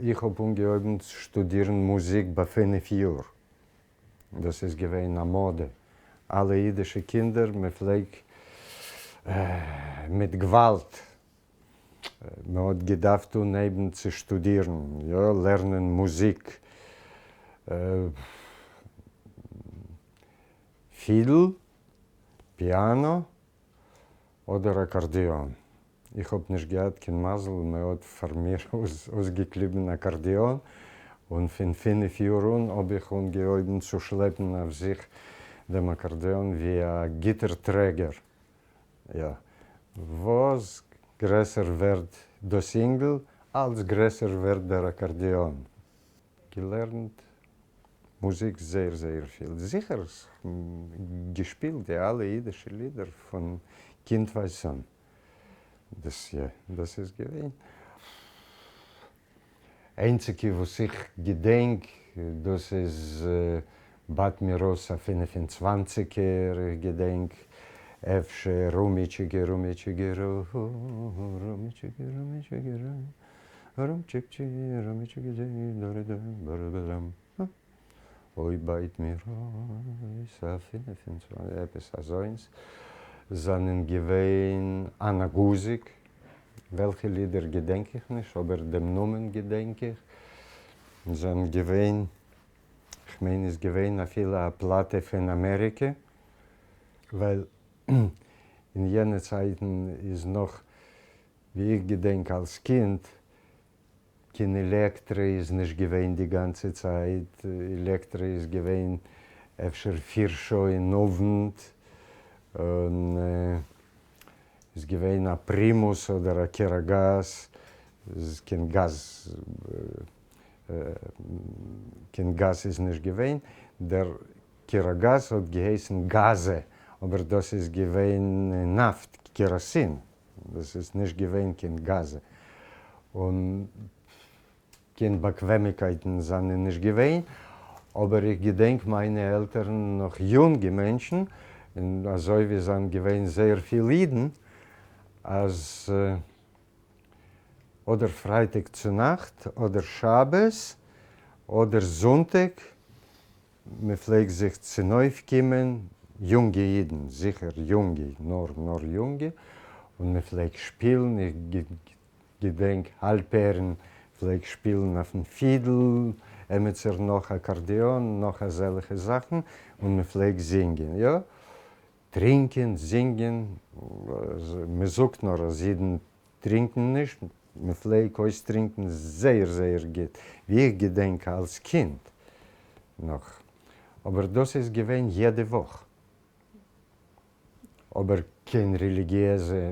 איך האב אנגעהויבן צו שטודירן מוזיק ביי 5 יאר. דאס איז געווען א מאדע. אלע אידישע קינדער, מען פלעג מיט גוואלד, מען האט געדארפט אנהייבן צו שטודירן, יא, לערנען מוזיק, פידל, פיאנא, אדער אקארדיאן. איך האב נישט געהאט קיין מזל, מען האט פאר מיר אויסגעקליבן אקארדיאן, און פון 5 יאר אן האב איך אנגעהויבן צו שלעפן אויף זיך דעם אקארדיאן ווי א גוטער טרעגער. יא, וואס גרעסער ווערט דאס אינגל, אלץ גרעסער ווערט דער אקארדיאן. געלערנט מוזיק זייער זייער פיל, זיכער געשפילט די אלע אידישע לידער פון קינדווייז אן, דאס יא, דאס איז געווען איינציגע וואס איך געדענק, דאס איז בייט מיר אויס א פינף און צוואנציגער, איך געדענק אפשר רומיטשיגע רומיטשיגע רומיטשיגע רומיטשיגע אוי בייט מיר אויס א 25, עפעס אזוינס, זענען געווען אנא גוזיק, וועלכע לידער געדענק איך נישט, אבער דעם נאמען געדענק איך, זענען געווען, כ'מיין איז געווען אפילו א פלאטע פון אמעריקע, ווייל אין יענע צייטן איז נאך ווי איך געדענק אלס קינד, קיין עלעקטרע איז נישט געווען די גאנצע צייט, עלעקטרע איז געווען אפשר פיר שעה אין אוונט, און איז געווען א פרימוס אדער א קעראגאז, קיין גאז קיין גאז איז נישט געווען, דער קעראגאז האט געהייסן גאזע, אבער דאס איז געווען נאפט, קעראסין. דאס איז נישט געווען קיין גאז און קיין באקוועמיקייטן זענען נישט געווען, אבער איך געדענק מיינע עלטערן נאך יונגע מענטשן, און אזוי ווי זענען געווען זייער פיל אידן, אז אדער פרייטאג צונאכט אדער שבת אדער זונטאג מען פלעגט זיך צונויפקומען, יונגע אידן, זיכער יונגע, נאר נאר יונגע, און מען פלעגט שפילן, איך געדענק האלפערן פלעגט שפילן אויפן פידל, עמיצער נאך אקארדיאן, נאך אזעלכע זאכן, און מען פלעגט זינגען, יא, טרינקען, זינגען, מען זאגט נאר אז אידן טרינקן נישט, מען פלעג אויסטרינקן זייער זייער גוט, ווי איך געדענק אלס קינד נאך, אבער דאס איז געווען יעדע וואך, אבער קיין רעליגיעזע.